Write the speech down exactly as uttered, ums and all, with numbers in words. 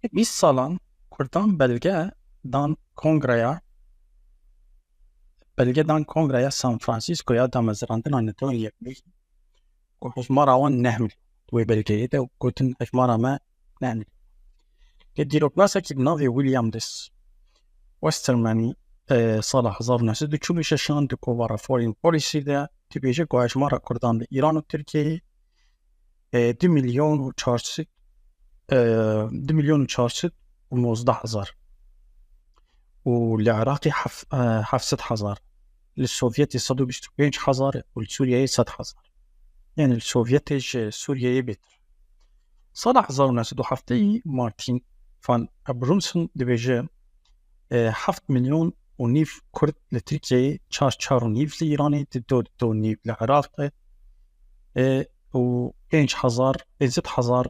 Bîst salan Kurdan belge dan kongreya belge dan kongreya San Franciscoya damezrandina Netewên Yekbûyî ku hejmara wan neh milyon. Wê belgeyê de gotin hejmara me neh milyon. Lê dîroknasekî bi navê William Dis Westermanî e, sala hezar û neh sed û çil û şeşan di kovara Foreign Policy de dibêje ku hejmara Kurdan li Îran û Tirkiyeyê e, du milyon û çar sed e, du milyon û çar sed û nozdeh hezar û li Iraqê hef- e, heft sed hezar, li Sovyetê sed û bîst û pênc hezar û li Sûriyeyê sed hezar. Yani li Sovyetê ji Sûriyeyê bêtir. Sala hezar û neh sed û heftê Martin van Abrahamsen dibêje e, heft milyon û nîv Kurd li Tirkiyeyê, çar, çar û nîv li Îranê, di do, do nîv li Iraqê e, û pênc hezar, pênc sed hezar